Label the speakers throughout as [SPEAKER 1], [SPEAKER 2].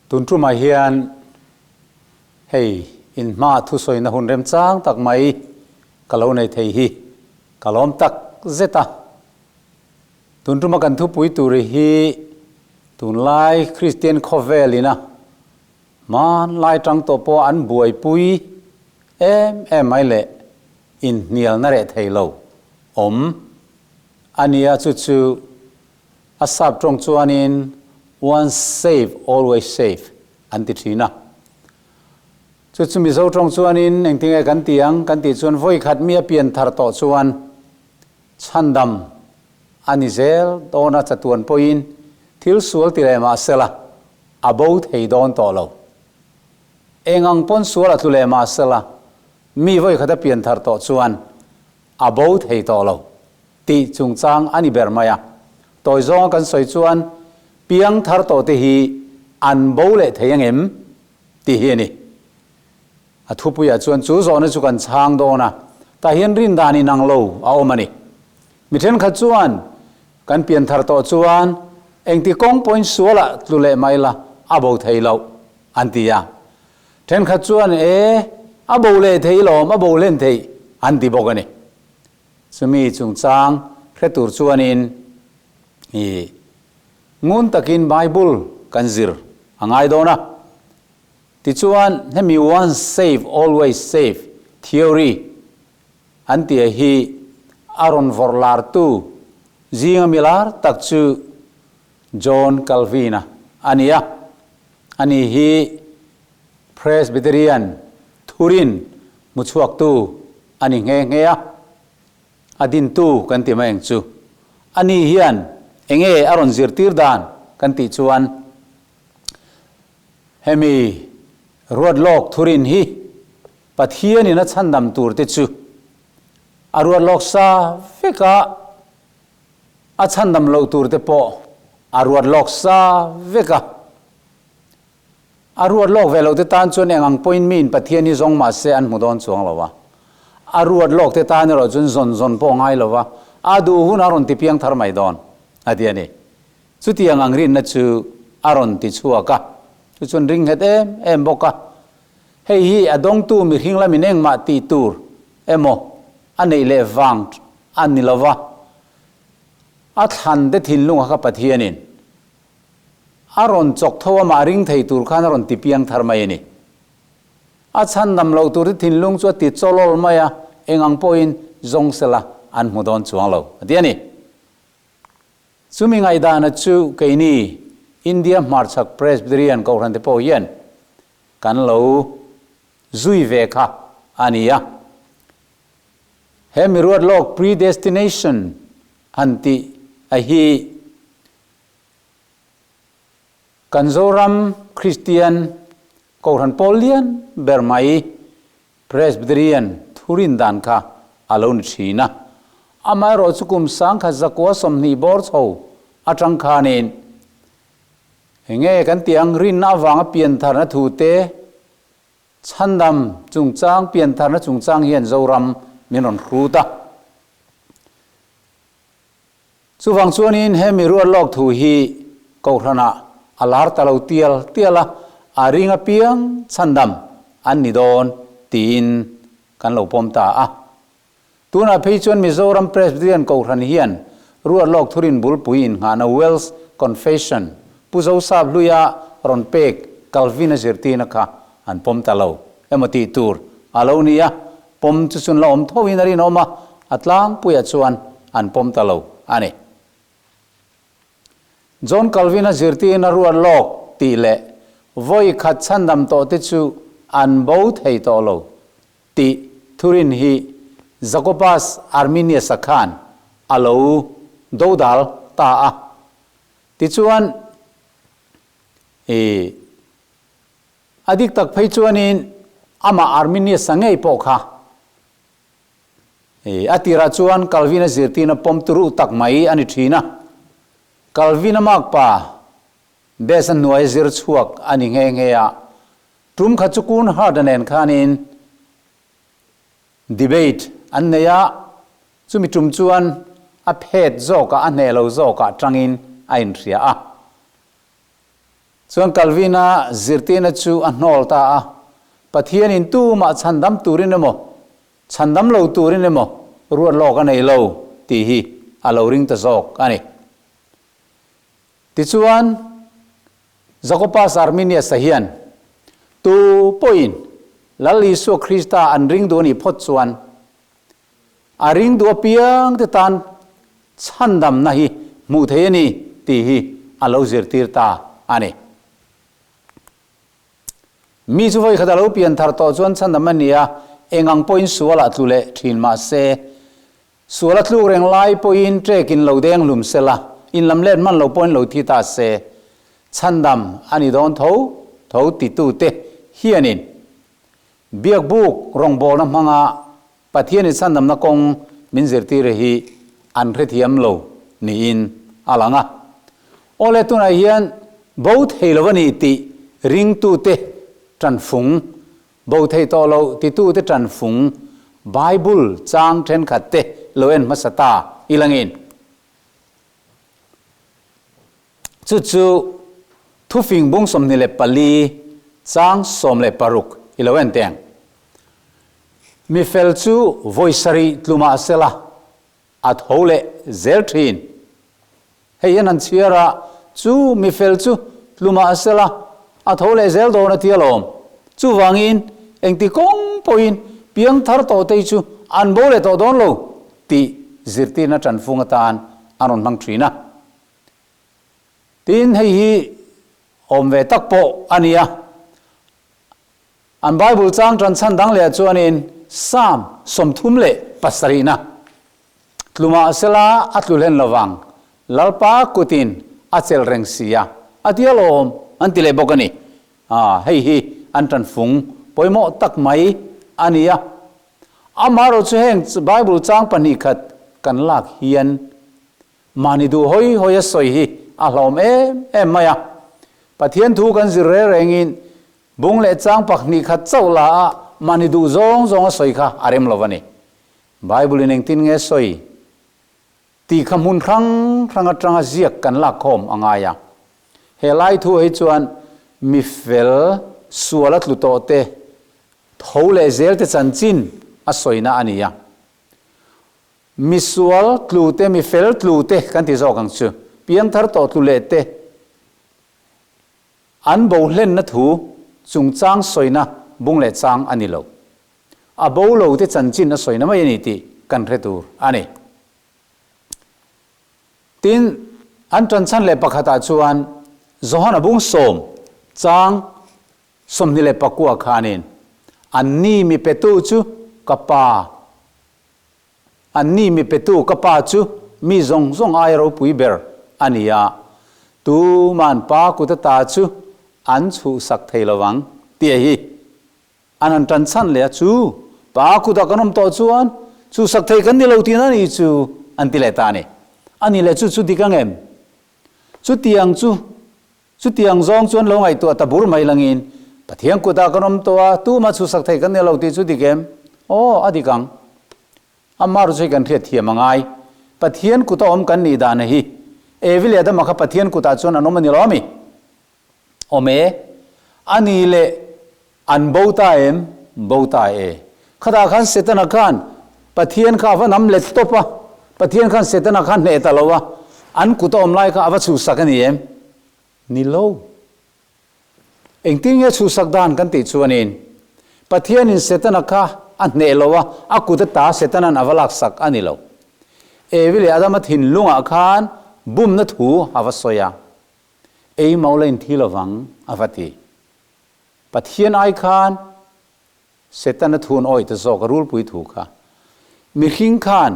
[SPEAKER 1] Tun tumah hian hei inhma thusawina hun remchang tak mai ka lo nei thei hi ka lawm tak zet a. Tun tuma kan thupui tur hi tunlai Kristian khawvel ina hmanlai tang tawh pawh an buaipui em em mai leh inhnialna reh thei lo awm a nia chu chu a sap tawng chuanin once save always save an ti thin a. Chu chu Mizo tawng chuanin engtinge kan ti ang kan tih chuan vawikhat mi a pian thar tawh chuan Chhandam a ni zel dawn a chatuan pawhin thil sual ti leh mah sela a bo thei dawn tawh lo. Eng ang pawn sual a tlu leh mah sela mi vawikhat a pian thar tawh chuan a bo thei tawh lo tih chungchang a ni ber mai a. Tawi zawnga kan sawi chuan piang thar tawh te hi an bo leh thei angem tih hi a ni. A thupuiah chuan chu zawhna chu kan chhang dawn a, tah hian rin dan inang lo a awm a ni. Mi thenkhat chuan kan pian thar tawh chuan engti kawng pawhin sualah tlu leh mai la a bo thei loh an ti a. Thenkhat chuan e, a bo leh thei lawm, a bo hlen thei an ti bawk a ni. Chumi chungchang hre tur chuanin i ngun takin Bible kan zir a ngai dawn a. Tichuan, hemi once save, always save theory an tih hi a rawn vawrh lartu zinga mi lar tak chu John Calvin-a a ni a. Ani hi Presbyterian thurin hmuchhuaktu a ni nghe nghe a, a dintu kan ti mai ang chu. Ani hian enge a rawn zirtir dan kan tih chuan, Hemi ruat lawk thurin hi Pathianin a chhandam tur te chu a ruat lawk sa vek a, a chhandam loh tur te pawh a ruat lawk sa vek a. A ruat lawk ve loh te tan chuan eng ang pawhin miin Pathian hi zawng mah se an hmu dawn chuang lo a. A ruat lawk te tan erawh chuan zawn zawn pawh ngai lo va, a duh hun a rawn ti piang thar mai dawn a ti a ni. Chutiang ang rinna chu a rawn ti chhuak a, chu chuan ring nghet em em bawk a. Hei hi a dawngtu mihring lamin engmah tih tur emaw a neih leh vang a ni lo va, a thlan te thinlunga kha Pathianin a rawn chawk tho a, mah ring thei tur khan a rawn ti piang thar mai a ni. A chhandam loh tur te thinlung chu a ti chawlawl mai a, eng ang pawhin zawng sela an hmu dawn chuang lo a ti a ni. Chumi ngaihdana chu keini India hmarchhak Presbyterian Kohhran te pawh hian kan lo zui ve kha a ni a. He mi ruat lawk predestination han tih a hi kan Zoram Kristian Kohhran pawl lian ber mai Presbyterian thurin dan kha a lo ni thin a. Amaherawh chu kum 1920 bawr chho atang khanin enge kan tih ang rinna avanga piantharna thute chhandam chungchang piantharna chungchang hian Zoram min rawn hrut a. Chuvang chuanin he mi ruat lawk thu hi Kohhranah a lar ta lo tial tial a, a ring apiang chhandam an ni dawn tiin kan lo pawm ta a. Tunah phei chuan Mizoram Presbyterian Kohhran hian ruat lawk thurin bulpui innghahna Welsh Confession Pu Zosap hluia rawn pek Calvin-a zirtirna kha an pawm ta lo emaw tih tur a lo ni a, pawm chu chun la awm tho in a rinawm a, a tlangpuiah chuan an pawm ta lo a ni. John Calvin-a zirtirna ruat lawk tih leh vawi khat chhandam tawh te chu an bo thei tawh lo tih thurin hi Jacobus Arminius-a khan a lo dodal ta a. Tichuan, i. A dik tak phei chuanin amah Arminius-a ngei pawh kha i a tirah chuan Calvin-a zirtirna pawm turu tak mai a ni thin a. Calvin-a makpa Bess-a hnuai zir chhuak a ni nghe nghe a. Tum khat chu Coornhert-a nen khanin debate an nei a, chumi tum chuan a phet zawkah a hneh lo zawkah tangin a inhria a. Chuan Calvin-a zirtirna chu a hnawl ta a, Pathianin tumah chhandam turin emaw, chhandam lo turin emaw ruat lawk a nei lo tih hi a lo ring ta zawk a ni. Tichuan, Jacobus Arminius-a hian tu pawhin Lal Isua Krista an ring duh a nih phawt chuan a ring duh apiang te tan chhandamna hi hmuh theih a ni tih hi a lo zirtir ta a ni. Mi chu vawi khat a lo pian thar tawh chuan chhandam a ni a, eng ang pawhin sual ah tlu leh thin mah se, sual a tluk reng lai pawhin ṭek in lo deng hlum sela, in lam let hman lo pawhin lo thi ta se, chhandam a ni dawn tho tho titute hianin Biakbuk rawngbawlna hmanga Pathianin chhandamna kawng min zirtir hi an hrethiam lo niin a lang a. Awle tunah hian bo thei lo a ni tih ringtute tanfung, bo thei tawh lo titute tanfung Bible chang thenkhat te lo en hmasa ta i langin. Chu chu thufing bung 24 chang 16 i lo en teng. Mi fel chu vawi sarih tlu mah sela a tho leh zel thin. Hei hian han chhiar a, chu mi fel chu tlu mah sela a tho leh zel dawn a ti alawm. Chuvangin engti kawng pawhin piang thar tawh te hi chu an bo leh tawh dawn lo tih zirtirna tanfung atan an rawn hmang thin a. Tin, hei hi awm ve tak pawh a ni a. An Bible chang tan chhan dang leh chuanin Psalm 37 na tlu mah sela a tlu hlen lovang, Lalpa kutin a chelh reng si a, a ti alawm an ti leh bawk a ni. Hei hi an tanfung pawimawh tak mai a ni a. Amaherawh chu heng Bible chang pahnih khat kan lak hian Mahni duh hawi hawi a sawi hi a hlawm em em mai a. Pathian thu kan zir reng rengin bung leh chang pakhnih khat chauh la a mahni duh zawng zawng a sawi kha a rem lo a ni. Bible in engtin nge sawi tih kha hmun hrang hrang atanga ziak kan lak khawm a ngai a. He lai thu hi chuan mi fel sual a tlu tawh te, tho leh zel te chanchin a sawina a ni a. Mi sual tlu te, mi fel tlu te kan ti zawk ang chu. Piangthar tawh tlu leh te an bo hlenna thu chungchang sawina bung leh chang a ni lo. A bo lo te chanchin a sawina mai a ni tih kan hre tur a ni. Tin, an ṭanchhan leh pakhatah chuan Johana bung sawm chang 29 khanin, Anni mi petu chu ka Pa, Anni mi petu ka Pa chu mi zawng zawng aia ropui ber a ni a, tuman Pa kut ata chu an chhuhsak thei lo vang, tih a hi. An han tan chhan leh a, Chu, Pa kutah kan awm tawh chuan chhuhsak thei kan ni lo tihna a ni chu, an ti leh ta a ni. A ni leh chu chu dik ang em? Chutiang chu Chutiang zawng chuan lo ngaihtuah ta bur mai langin, Pathian kutah kan awm tawh a, tuma chhusak thei kan ni lo tih chu dik em? Aw, a dik ang. Amah ru chu hei kan hriat thiam a ngai. Pathian kuta awm kan nih dan hi. Evi leh Adama kha Pathian kutah chuan an awm a ni lo ami? Awm e. A ni leh an bo ta em? Bo ta e. Khatah khan Setana khan Pathian kha a va nam let tawp a, Pathian khan Setana kha hneh ta lo a, an kuta awm lai kha a va chhuhsak a ni em? Ni lo. Engtin nge chhuhsak dan kan tih chuanin Pathianin Setana kha a hneh lo a, a kut ata Setana'n a va laksak a ni lo. Evi leh Adama thinlungah khan bumna thu a va sawi a, Ei mau la inthi lovang a va ti. Pathian ai khan Setana thu an awih ta zawk a rulpui thu kha. Mihring khan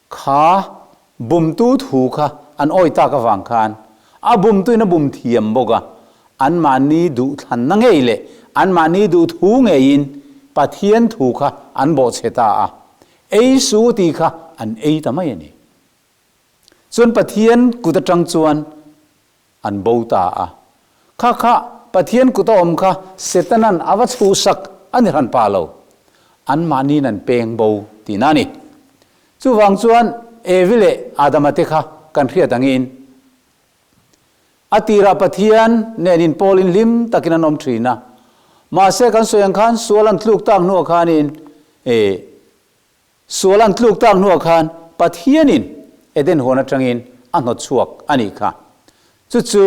[SPEAKER 1] kha bumtu thu kha an awih tak avang khan a bumtuin a bum thiam bawk a, anmahni duhthlanna ngei leh anmahni duh thu ngeiin Pathian thu kha an bawhchhe ta a, ei su tih kha an ei ta mai a ni. Chuan Pathian kut atang chuan An bo ta a. Kha kha Pathian kut a awm kha Setanan a va chhuhsak a ni hran pa lo. Anmahniin an peng bo tihna a ni. Chuvang chuan Evi leh Adama te kha kan hriat angin. A tirah Pathian nen inpawlin hlim takin an awm thin a. Mahse kan sawi ang khan sual an tluk tak hnuah khanin eh sual an tluk tak hnuah khan Pathianin Eden huan atangin a hnawt chhuak a nih kha. Chu chu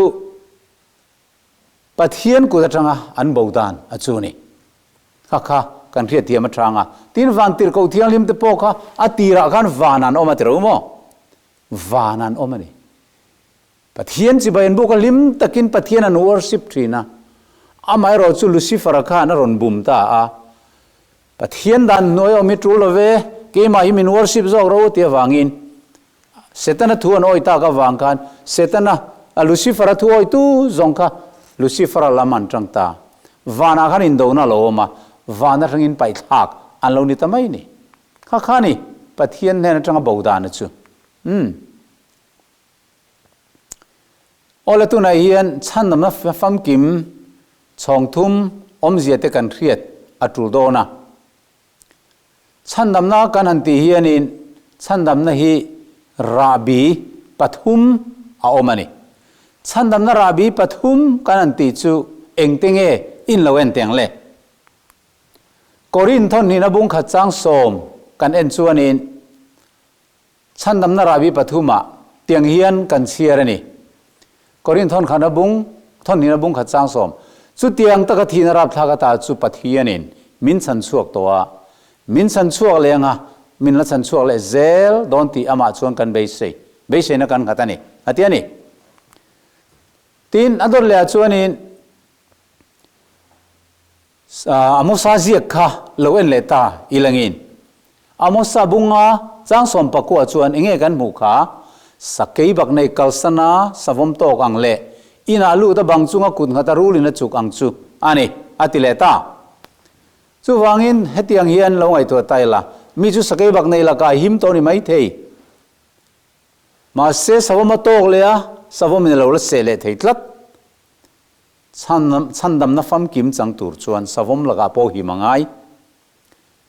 [SPEAKER 1] Pathian kut atanga an bo dan a chu ni. Kha kha kan hriatthiam atang a. Tin van tirhkoh thianghlim te pawh kha a tirah khan van an awm a ti ro maw? Van an awm a ni. Pathian chibai an buk a, hlim takin Pathian an worship thin a. Amaherawh chu Lucifer-a khan a rawn bum ta a, Pathian dan hnuai awm hi tul lo ve, keimah hi min worship zawk ro ti avangin Setana thu an awi tak avang khan Setana, Lucifer-a thu awitu zawng kha Lucifer-a lam an tang ta. Vanah khan indona a lo awm a, van atangin paihthlak an lo ni ta mai ni. Kha kha ni Pathian hnen atanga bo dana chu. Umm. Awle tunah hian chhandamna famkim chhawng thum awmzia te kan hriat a tul dawn a. Chhandamna kan han tih hianin chhandamna hi rahbi pathum a awm a ni. Chhandamna rahbi pathum kan han tih chu engte nge in lo en teng le? Korinth thawnhnihna bungkhat chang sawm kan en chuanin Chhandamna rahbi pathumah tiang hian kan chhiar a ni. Korinth thawnkhana bung, thawnhnihna bung khat changsawm, Chutiang taka thihna rapthlak ata chu Pathianin min chhan chhuak tawh a, min chhan chhuak leh anga min la chhan chhuak leh zel dawn tih amah chuan kan beisei, beiseina kan nghat a ni, a ti a ni. Tin, a dawt lehah chuanin, Amosa ziak kha lo en leh ta i langin. Amosa bunga changsawm pakua chuan enge kan hmuh kha? Sakei bak nei kalsana savawm tawk ang leh inah lut a bang chunga kut nghat a rulin a chuk ang chu a ni, a ti leh ta. Chuvangin hetiang hian lo ngaihtuah ta ila, mi chu sakei bak nei lakah a him tawh ni maithei. Mahse savawm a tawk leh a, savawmin a lo la seh leh thei tlat. Chhandamna famkim chang tur chuan savawm lakah pawh him a ngai.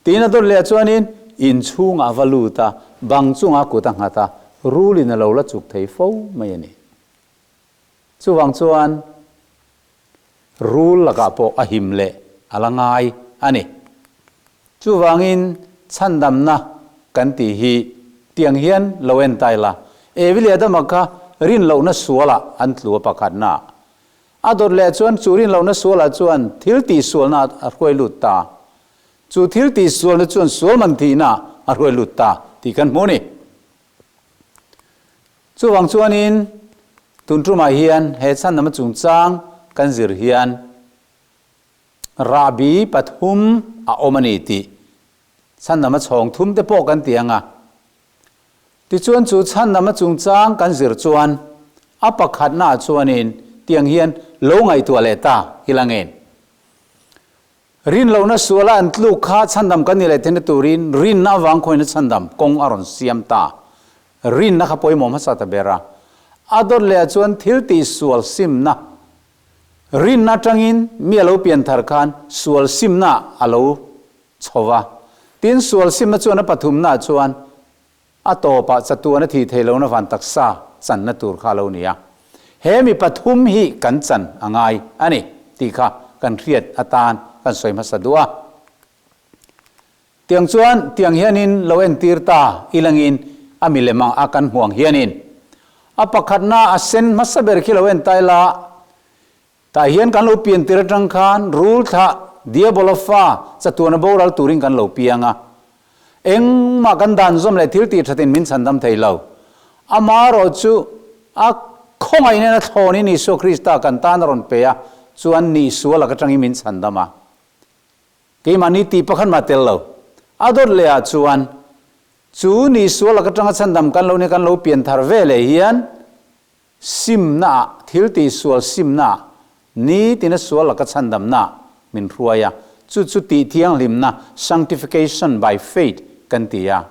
[SPEAKER 1] Tiin a dawt leh chuanin inchhungah a va lut a, bang chungah kut a nghat a, rulin a lo la chuk thei fo mai a ni. Chuvang chuan rul lakah pawh a him leh a la ngai a ni. Chuvangin chhandamna kan tih hi tiang hian lo en ta ila, Evi leh Adama kha rinlohna sualah an tlu a pakhatna. A dawt leh chuan chu rinlohna sualah chuan thil tihsualna a hruai lut ta. Chu thil tihsualna chuan sual man thihna a hruai lut ta tih kan hmu a ni. Chuvang chuanin tun tumah hian he chhandamna chungchang kan zir hian Rahbi pathum a awm a ni tih chhandama chhawng thum te pawh kan ti ang a. Tichuan chu chhandama chungchang kan zir chuan a pakhatnaah chuanin tiang hian lo ngaihtuah leh ta i la ngen. Rinlohna suala an tluk kha chhandam kan ni leh theihna turin rinna avang khawina chhandam kawng a rawn siam ta. Rinna kha pawimawh hmasa ta ber a. A dawt lehah chuan thil tihsual simna Rinna atangin mi a lo pian thar khan sual simna a lo chho va. Tin, sual simna chuan a pathumnaah chuan a tawpah chatuan a thih theih lohna van taksa channa tur kha a lo ni a. He mi pathum hi kan chan a ngai a ni tih kha kan hriat atan kan sawi hmasa duh a. Tiang chuan tiang hianin lo entir ta ilangin a milem ang a kan hmuh ang hianin a pakhatna a sen hmasa ber khi lo en ta ila, tah hian kan lo pian tir atang khan rul thlah Diabola fa chatuana boral turin kan lo piang a, engmah kan dan zawm leh thil tih thatin min chhandam thei lo. Amaherawh chu a khawngaihna in a thlawnin Isua Krista kan tan a rawn pe a, chuan nihsual lak atangin min chhandam a. Keimahni tih pakhat mah tel lo. A dawt leh ah chuan chu ni sual lak atanga chhandam kan lo nia kan lo pian thar ve leh hian simna ah thil tih sual simna ah nitina sual laka chhandamna ah min hruai a, chu chu tih thianghlimna, sanctification by faith, kan ti a.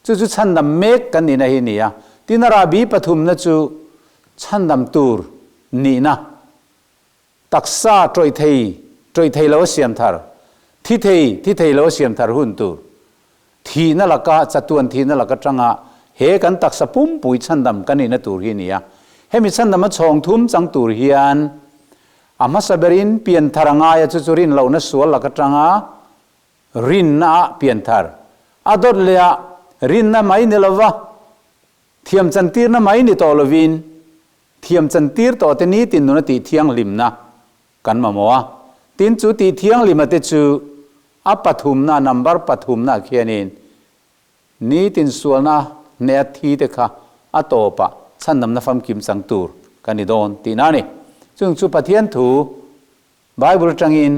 [SPEAKER 1] Chu chu chhandam mek kan nihna hi a ni a. Tin a rahbi pathumna chu chhandam tur nihna Taksa tawih thei, tawih thei lo a siam thar, thi thei, thi thei lo a siam thar hun tur. Thihna laka, chatuan thihna laka tanga he kan taksa pumpui chhandam kan nihna tur hi a ni a. Hemi chhandama chhawng thum chang tur hian a hmasa berin pianthar a ngai a, chu chu rin lohna sual lak atanga rinna ah pianthar a dawt leh a, rinna mai ni lova thiam chantirna mai ni tawh lovin thiam chantir tawh te nitin nuna tih thianghlimna kan mamawh a. Tin, chu tih thianghlima te chu a pathumna, number pathumna khianin Nitin sualna hneh thi te kha a tawpah chhandamna famkim chang tur ka ni dawn tihna a ni. Chung chu Pathian thu Bible atangin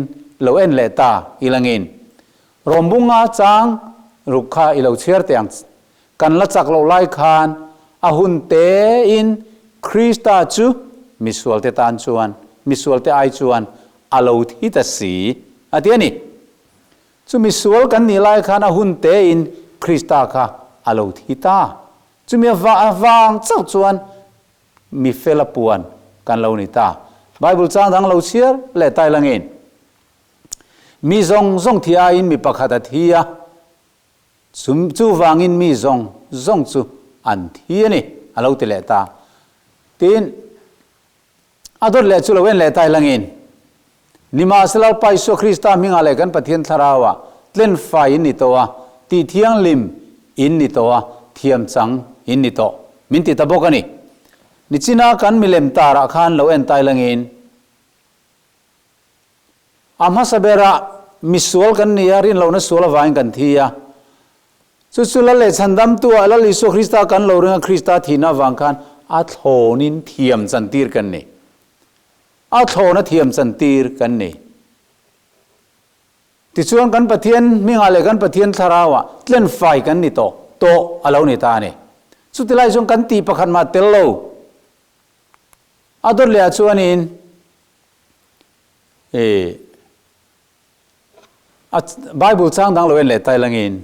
[SPEAKER 1] lo en leh ta i langin Rawmbunga chang ruk kha i lo chhiar teh ang. Kan la chak loh lai khan a hun tein Krista chu misualte tan chuan, misualte ai chuan a lo thi ta si a ti a ni. Chumi sual kan nih lai khan a hun tein Krista kha a lo thi ta. Chumi a vang chauh chuan mi fel a puan kan lo ni ta. Bible chang dang lo chhiar leh tai langin, Mi zawng zawng thi aiin mi pakhat a thi a, chuvangin mi zawng zawng chu an thi a ni, a lo ti leh ta. Tin. A dawt leh chu lo en leh tai langin, Nimahsela Lalpa Isua Krista hmingah leh kan Pathian Thlarauah tlenfai in ni tawh a, tih thianghlim in ni tawh a, thiam chang in ni tawh, min ti ta bawk a ni. Nichina kan milem tarah khan lo en tai langin, A hmasa berah misual kan ni a, rinlohna sual avangin kan thi a. Chu chu Lal leh Chhandamtu-ah Lal Isua Krista kan lo ring a, Krista thihna avang khan a thlawnin thiam chantir kan ni. A thlawna thiam chantir kan ni. Tichuan kan Pathian hmingah leh kan Pathian Thlarauah tlenfai kan ni tawh tawh a lo ni ta a ni. Chutilai chuan kan tih pakhat mah tel lo. A dawt lehah chuanin i a Bible chang dang lo en leh tai langin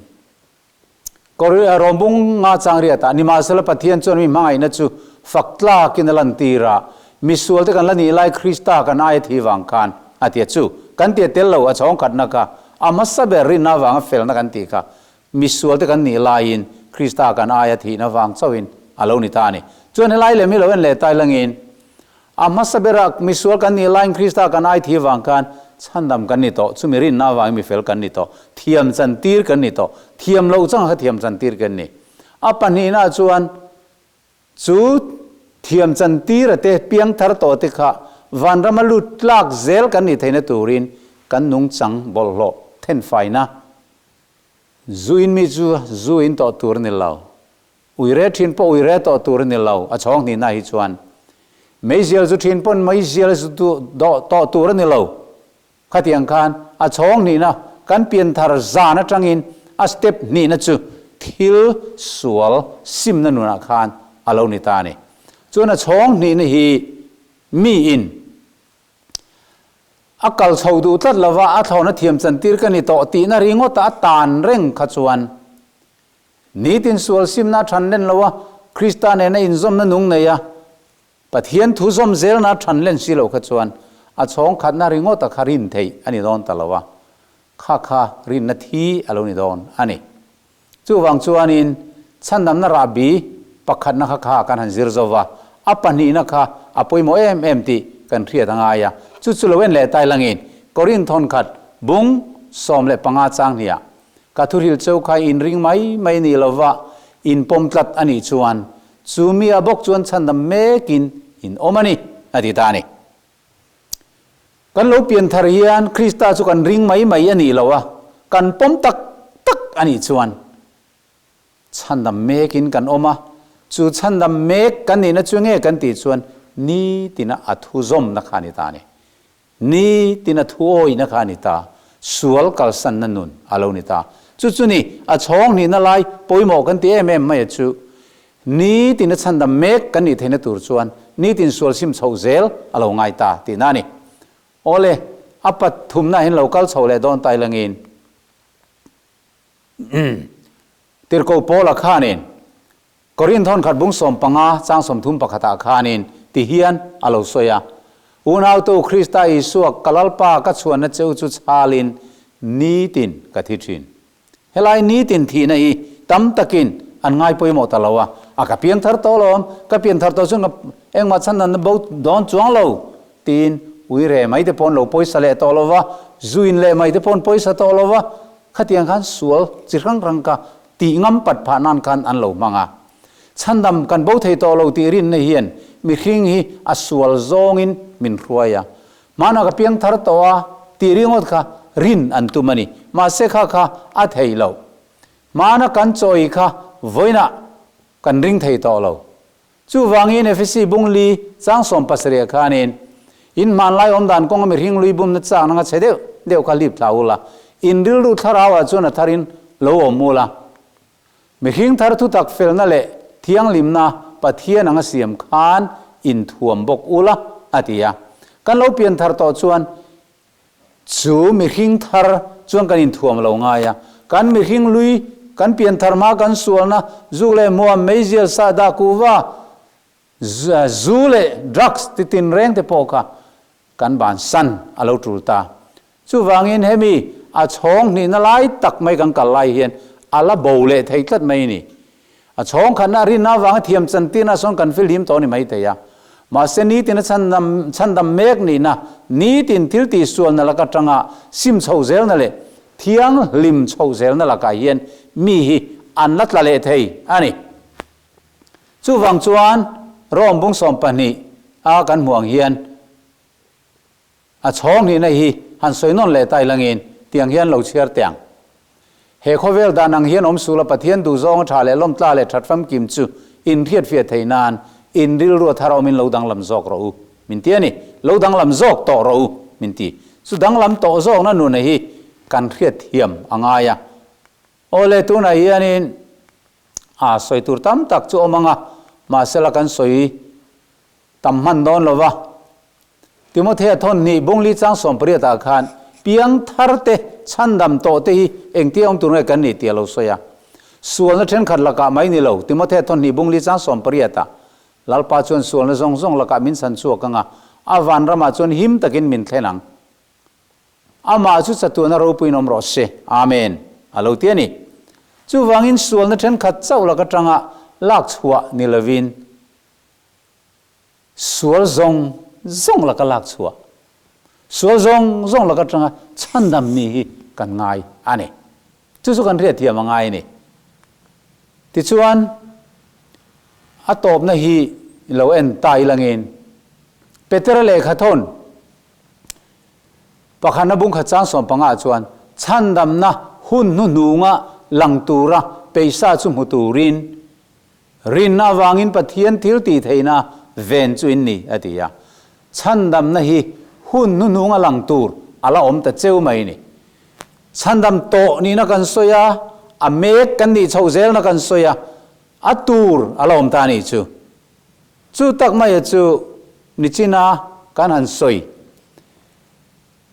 [SPEAKER 1] Rawmbung nga chang riatah nimahsela Pathian chuan mi hmangaihna chu fak tlakin a lantir a, misual te kan la nih lai Krista kan aia thi vang khan a ti a chu kan tia tel lo a chhawng khatna kha a hmasa ber rinna avanga felna kan tih kha misual te kan nih laiin Krista kan aia thihna vang chauhin a lo ni ta a ni. Chuan helai lem hi lo en leh tai langin A hmasa berah misual kan nih laiin Krista kan ai thi avang khan chhandam kan ni tawh, chumi rinna avangin mifel kan ni tawh, thiam chantir kan ni tawh, thiam loh changah kha thiam chantir kan ni. A pahnihnaah chuan chu thiam chantira te piangthar tawh te kha vanrama lut tlak zel kan nih theihna turin kan nungchang bawlhhlawh thenfaina zuin mi chu zuin tawh tur a ni lo. Uire thin pawh uire tawh tur a ni lo, a chhawng hnihna hi chuan. Meizial zu thin pawn meizial zu tawh tur a ni lo. Khatiang khan a chhawng hnihna kan pianthar zan atangin a step hnihna chu thil sual simna nunah khan a lo ni ta a ni. Chuan a chhawng hnihna hi miin a kal chho duh tlat lova a thlawhna thiam chantir ka ni tawh tihna ringawta a tan reng kha chuan Nitin sual simna a than len lo a, Krista nena inzawmna nung nei a, Pathian thu zawm zelna a than len si lo kha chuan a chhawng khatna ringawt a kha rin theih a ni dawn ta lo a, kha kha rinna thi a lo ni dawn a ni. Chuvang chuanin chhandamna rahbi pakhatna kha kha kan han zir zo va, a pahnihna kha a pawimawh em em tih kan hriat a ngai a, chu chu lo en leh tai langin Korinth thawnkhat bung 15 chang hniah Ka thuhril cheu kha in ring mai mai ni lova in pawm tlat a nih chuan chu mi a bawk chuan chhandam mekin in awm a ni, a ti ta a ni. Kan lo pian thar hian Krista chu kan ring mai mai a nih lo a, kan pawm tak tak a nih chuan chhandam mekin kan awm a, chu chhandam mek kan nihna chu nge kan tih chuan nitina a thuzawmna kha a ni ta a ni. Ni tina thuawihna kha a ni ta, sual kalsanna nun a lo ni ta. Chu chu ni, a chhawng hnihna lai pawimawh kan ti em em mai a chu. Ni tina chhandam mek kan nih theihna tur chuan nitin sual sim chhoh zel a lo ngai ta tihna a ni. Awle, a pathumna hian lo kal chho leh dawn tai langin. Tirhkoh Paula khanin Korinth hawn khat bung 15 chang 30 pakhatah khanin ti hian a lo sawi a, Unautu Krista Isua ka Lalpa ka chhuanna cheu chu chhalin nitin ka thi thin. Helai nitin thihna hi tam takin an ngai pawimawh ta lo a, a ka piangthar tawh lo awm, ka pianthar tawh chuan ka Engmah chhandamna bo dawn chuang lo tiin ui re mai te paw'n lo pawisa leh tawh lo va, zu in leh mai te paw'n pawisa tawh lo va, khatiang khan sual chi hrang hrang kha tih ngam pat phah nan khan an lo hmang a. Chhandam kan bo thei tawh lo tih rinna hian mihring hi a sual zawngin min hruai a. Hmanah ka piang thar tawh a tih ringawt kha rin an tum a ni. Mahse kha kha a thei lo. Hmana kan chawi kha vawiinah kan ring thei tawh lo. Chuvangin Efesi bungli chang 70 khanin, In hmanlai awmdan kawnga mihring lui bumna chak nanga chhe deuh deuh kha lip thla ula, in rilru thlarauah chuan a tharin lo awm ula. Mihring thar thutak felna leh thianghlimna Pathian anga siam khan inthuam bawk ula, a ti a. Kan lo pian thar tawh chuan Chu mihring thar chuan kan inthuam lo ngai a, kan mihring lui, kan pian thar hma kan sualna zuk leh hmuam, meizial, sahdah, kuhva, zu leh drugs ti tinreng te pawh kha kan bansan a lo tul ta. Chuvangin hemi a chhawng hnihna lai tak mai kan kal lai hian a la bo leh thei tlat mai a ni. A chhawng khatna a rinna avanga thiam chantirna sawn kan filhim tawh a ni maithei a. Mahse nitin a chhandam chhandam mek nihna, nitin thil tihsualna lak atanga sim chhoh zelna leh thianghlim chhoh zelna lakah hian mi hi an la tla leh thei a ni. Chuvang chuan Rome bung 12 a kan hmuh ang hian A chhawng hnihna hi han sawi nawn leh ta ilangin tiang hian lo chhiar teh ang. He khawvel dan ang hian awm sul a Pathian duhzawng a tha leh lawmtla leh that famkim chu in hriatfiah theih nan in rilru a thar awmin lo danglam zawk rawh u min ti a ni. Lo danglam zawk tawh rawh u min ti. Chu danglam tawh zawkna nuna hi kan hriatthiam a ngai a. Awle tunah hianin a sawi tur tam tak chu awm ang a, mahsela kan sawi tam hman dawn lo va. Timothea thawn hnih bungli chang 18 ah khan piang thar te chhandam tawh te hi engtia awm tur nge kan nih tih a lo sawi a. Sualna thenkhat lakah mai ni lo, Timothea thawn hnih bungli chang 18 ah Lalpa chuan sualna zawng zawng lakah min chhan chhuak ang a, a vanramah chuan him takin min thlen ang. Amah chu chatuana ropuiin awm rawh se. Amen. A lo ti a ni. Chuvangin sualna thenkhat chauh lak atanga lak chhuah ni lovin, Sual zawng zawng laka lak chhuah, sual zawng zawng laka atanga chhandam ni hi kan ngai a ni. Chu chu kan hriatthiam a ngai a ni. Tichuan, a tawpna hi lo en ta ilangin, Petera lehkha thawn pakhatna bungkhat chang 15 chuan chhandamna hun hnuhnunga lang tura peisa chu hmu turin Rinna avangin Pathian thil tih theihna ven chu in ni, a ti a. Chhandamna hi hun hnuhnung a lang tur a la awm ta cheu mai ni. Chhandam tawh nihna kan sawi a, a mek kan nih chhoh zelna kan sawi a, a tur a la awm ta a nih chu. Chu tak maia chu nichina kan han sawi.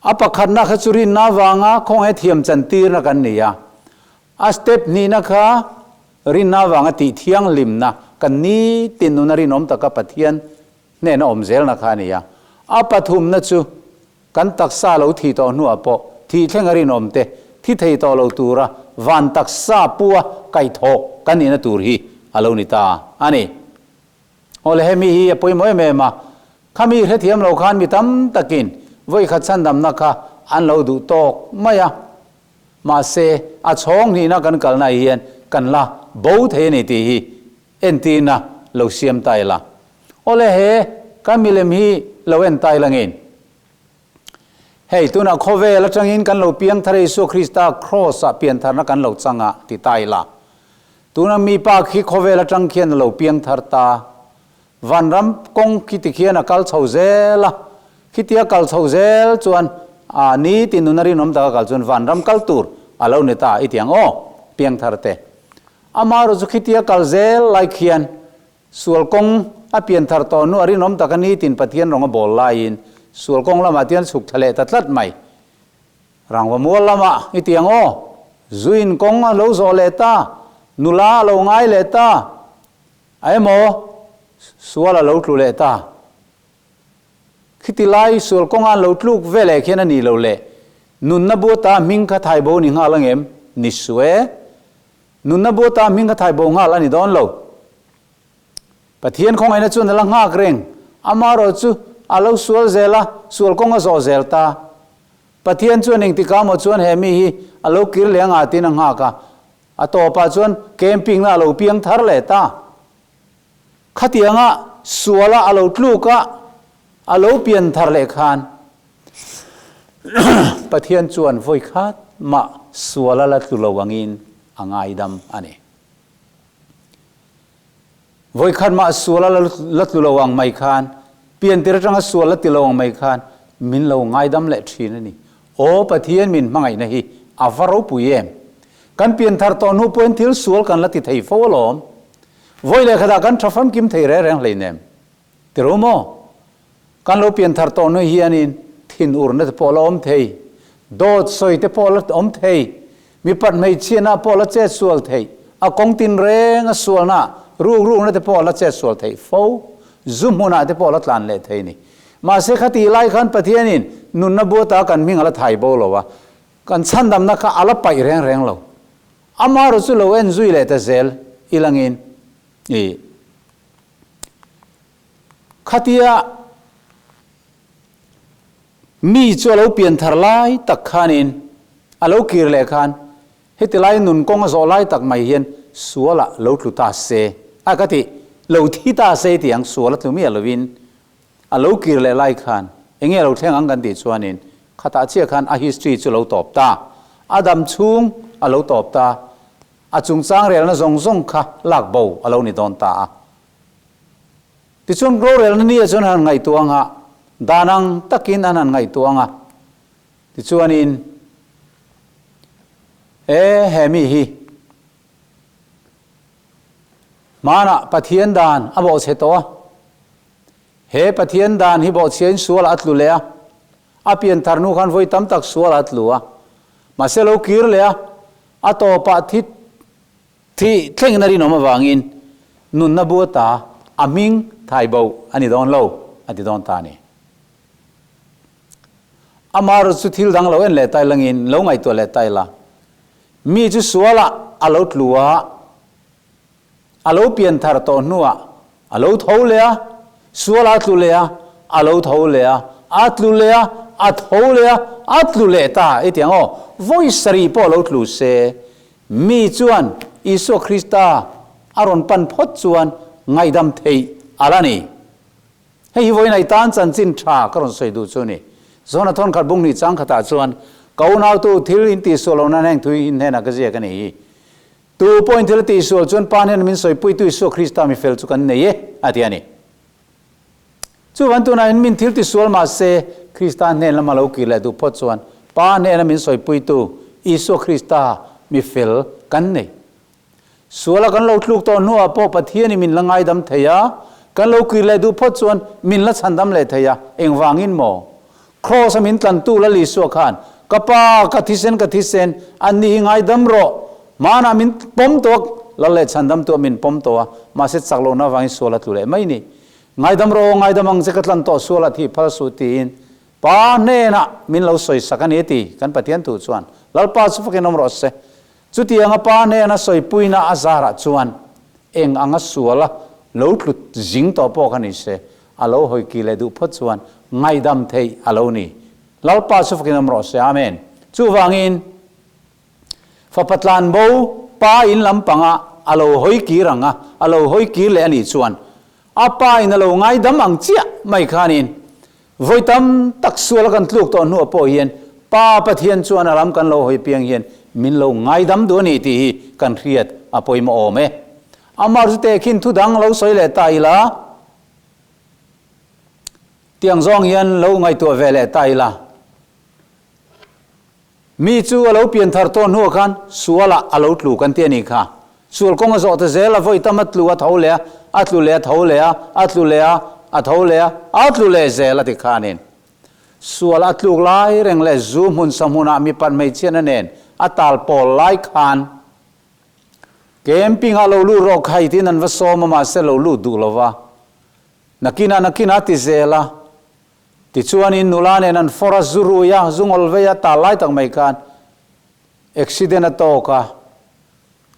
[SPEAKER 1] A pakhatna kha chu rinna avanga khawngaih thiam chantirna kan ni a. A step hnihna kha rinna avanga tih thianghlimna, kan nitin nuna rinawm taka Pathian hnena awm zelna kha a ni a. A pathumna chu kan taksa lo thih tawh hnuah pawh thih thlenga rinawm te thi thei tawh lo tura van taksa pua kaihthawh kan nihna tur hi a lo ni ta a ni. Awle hemi hi a pawimawh em em a, khami hrethiam lo khan mi tam takin vawikhat chhandamna kha an lo duh tawk mai a, mahse a chhawng hnihna kan kalna hian kan la bo thei a ni tih hi entirna lo siam ta ila. Awle he kan milem hi lo en ta ila ngin. Hei tunah khawvel atangin kan lo piang thar a Isua Krista Kraws ah piantharna kan lo chang a ti ta ila. Tuna mi pa khi khawvel atang khian a lo piang thar ta. Vanram kawng khi ti khian a kal chho zel a. Khitia kal chho zel chuan a ni ti nuna rinawm taka kal chuan vanram kal tur a lo ni ta i ti ang aw, piang thar te. Amaherawhchu khitia kal zel lai khian sual kawng a pian thar tawh hnu a rinawm taka nitin Pathian rawng a bawl laiin sual kawng lamah tian chhuk thla leh ta tlat mai. Rangva mual lamah i ti ang aw, zuin kawng a lo zawh leh ta, nula a lo ngai leh ta, a emaw sual a lo tlu leh ta. Khiti lai sual kawnga an lo tluk ve leh khian a nih lo le, nunna bu ata hming kha thai bo ni nghal angem? Ni suh e. Nunna bu ata hming kha thai bo nghal a ni dawn lo. Pathian khawngaihna chuan a la nghak reng. Amaherawhchu, a lo sual zel a, sual kawng a zawh zel ta. Pathian chuan engtikah maw chuan he mi hi a lo kir leh anga tiin a nghak a. A tawpah chuan camping na a lo piang thar leh ta. Khatianga suala a lo tluk a, a lo pian thar leh khan Pathian chuan vawi khat mah suala la tlu lo angin a ngaidam a ni. Vawi khat mah suala la tlu lo ang mai khan, pian tir atanga sual la ti lo ang mai khan min lo ngaidam leh thin a ni. Aw Pathian min hmangaihna hi a va ropui em! Kan pian thar tawh hnu pawhin thil sual kan la ti thei fo alawm. Vawi leh khatah kan tha famkim thei reng reng hleinem. Ti ro maw? Kan lo pian thar tawh hnu hianin thinurna te pawh la awm thei, dawt sawi te pawh la awm thei, mipat hmeichhiatna pawh la chet sual thei, a kawng tin reng a sualna ruk rukna te pawh la chet sual thei fo, zu hmunah te pawh la tlan leh thei ni. Mahse khatih lai khan Pathianin nunna buata kan hming a la thai bo lo a, kan chhandamna kha a la paih reng reng lo. Amaherawh chu lo en zui leh ta zel ilangin i khatia mi chu a lo pian thar lai tak khanin a lo kir leh khan heti lai nun kawng a zawh lai tak mai hian sualah lo tlu ta se a ka ti lo thi ta se tih ang sual a tlu miah lovin A lo kir leh lai khan enge lo thleng ang kan tih chuanin khatah chiah khan a history chu lo tawp ta. A dam chhung a lo tawp ta. A chungchang relna zawng zawng kha lak bo a lo ni dawn ta a. Tichuan rorelna ni ah chuan an han ngaihtuah ang a, dan ang takin an han ngaihtuah ang a. Tichuanin e he mi hi hmanah Pathian dan a bawhchhe tawh a. He Pathian dan hi bawhchhiain sualah a tlu leh a, a pian thar hnu khan vawi tam tak sualah a tlu a. Mahse lo kir leh a, a tawpah thi thi thlengin a rinawm avangin nunna bu ata a hming thai bo a ni dawn lo a ti dawn ta a ni. Amaherawhchu chu thil dang lo en leh tai langin lo ngaihtuah leh tai la, mi chu sualah a lo tlu a, A lo pian thar tawh hnuah a lo tho leh a, sual a tlu leh a, a lo tho leh a, a tlu leh a, a tho leh a, a tlu leh ta i ti ang aw. Vawi sarih pawh lo tlu se, mi chuan Isua Krista a rawn pan phawt chuan ngaihdam theih a la ni. Hei hi vawiin ai tan chanchin tha ka rawn sawi duh chu a ni. Zona thawnkhat bung hnih chang khatah chuan ka unautu thil in tihsual loh nan heng thui in hnenah ka ziak a ni hi. Tu pawhin thil a tihsual chuan Pa hnena min sawipuitu Isua Krista mi fel chu kan nei e, a ti a ni. Chuvan tunah in min thil tisual mah se, Krista hnen lama lo kir leh duh phawt chuan Pa hnena min sawipuitu Isua Krista mi fel kan nei. Suala kan lo tluk tawh hnuah pawh Pathianin min la ngaidam thei a, kan lo kir leh duh phawt chuan min la chhandam leh thei a, engvangin maw? Kraws-a min tlantu Lal Isua khan, Ka Pa, ka thisen, ka thisen, anni hi ngaidam rawh. Hmanah min pawm tawh a, Lal leh chhandamtuah min pawm tawh a, mahse chak lohna avangin sual a tlu leh mai ni. Ngaidam rawh aw, ngaidam ang che, ka tlan tawh sual a thih phal suh tiin Pa hnenah min lo sawisak a ni a ti kan Pathian thu chuan. Lalpa chu fakin awm rawh se. Chutianga Pa hnena sawipuina a zarah chuan eng anga suala lo tlu zing tawh pawh kha ni se, a lo hawi ki leh duh phawt chuan ngaihdam theih a lo ni. Lalpa chu fakin awm rawh se. Amen. Chuvangin, fapa tlan bo Pa in lampanga a lo hawi kir ang a, a lo hawi kir leh a nih chuan, a Pa in a lo ngaidam ang chiah mai khanin, vawi tam tak suala kan tluk tawh hnuah pawh hian Pa Pathian chuan a lam kan lo hawi piang hian min lo ngaidam duh a ni tih hi kan hriat a pawimawh awm e. Amah chu tehkhin thu dang lo sawi leh ta ila, Tiang zawng hian lo ngaihtuah ve leh ta ila. Mi chu a lo pian thar tawh hnuah khan sualah a lo tlu kan ti a nih kha. Sual kawng a zawh ta zel a, vawi tam a tlu a tho leh a, a tlu leh a tho leh a, a tlu leh a, a tho leh a, a tlu leh zel a ti khanin. Sual a tluk lai reng leh zu hmun sa hmunah mipat hmeichhiatna nen a tal pawl lai khan camping ah lo lut rawh khai tiin an va sawm a mahse lo lut duh lo va. Nakinah nakinah a ti zel a. Tichuanin nula nen an fawr a, zu rui a, zu ngawl vei a, tal lai tak mai khan accident a tawk a,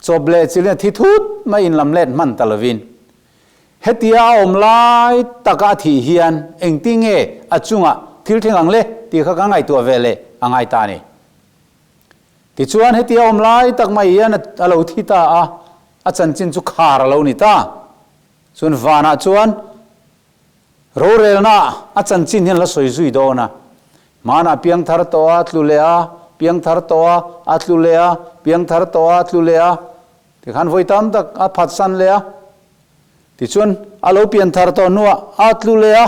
[SPEAKER 1] chawp leh chilin a thi thut mai inlam let hman ta lovin. Hetia a awm lai taka a thih hian engtinge a chungah thil thleng ang le tih kha ka ngaihtuah ve leh a ngai ta a ni. Tichuan hetia awm lai tak mai hian a lo thi ta a, a chanchin chu khar a lo ni ta. Chuan vanah chuan rorelna a chanchin hian la sawi zui dawn a. Hmanah piangthar tawh a tlu leh a, piangthar tawh a, a tlu leh a, piangthar tawh a, tlu leh a. Tikhan vawi tam tak a phatsan leh a. Tichuan a lo pianthar tawh hnuah a tlu leh a.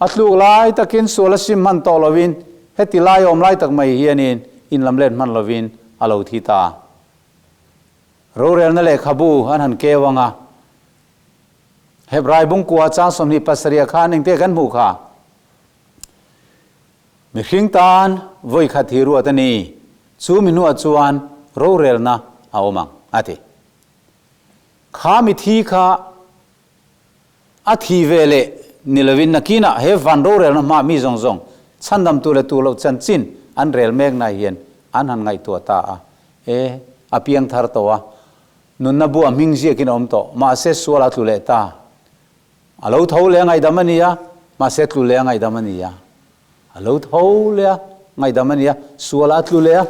[SPEAKER 1] A tluk lai takin sual a sim hman tawh lovin heti lai awm lai tak mai hianin inlam let hman lovin a lo thi ta. Rorelna lehkhabu an han keu ang a, Hebrai bungkua chang 27 khan engte kan hmuh kha? Mihring tan vawi khat hi ruat a ni, chu mi hnuah chuan rorelna a awm ang, a ti. Kha mithi kha A thi ve leh ni lovin nakinah he van rorelna hmaa mi zawng zawng chhandamtu leh tu loh chanchin an rel mekna hian an han ngaihtuah ta a. E, a piang thar tawh a, nunna bu a hming ziakin a awm tawh, mahse sual a tlu leh ta. A lo tho leh a ngaihdam a ni a, mahse tlu leh a ngaihdam a ni a. A lo tho leh a ngaihdam a ni a, sual a tlu leh a.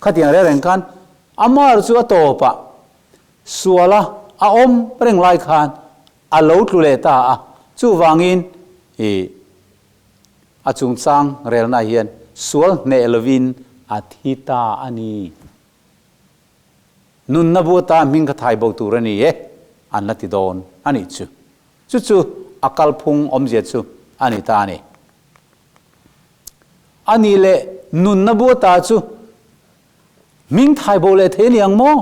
[SPEAKER 1] Khatiang reng reng khan amah chu a tawpah Suala a awm reng lai khan a lo tlu leh ta a, chuvangin i a chungchang relna hian sual hneh lovin a thi ta a ni. Nunna bu ata hming kha thai bo tur a ni e, an la ti dawn a nih chu. Chu chu a kalphung awmzia chu a ni ta a ni. A nih leh nunna bu ata chu Hming thai bo leh thei ni ang maw?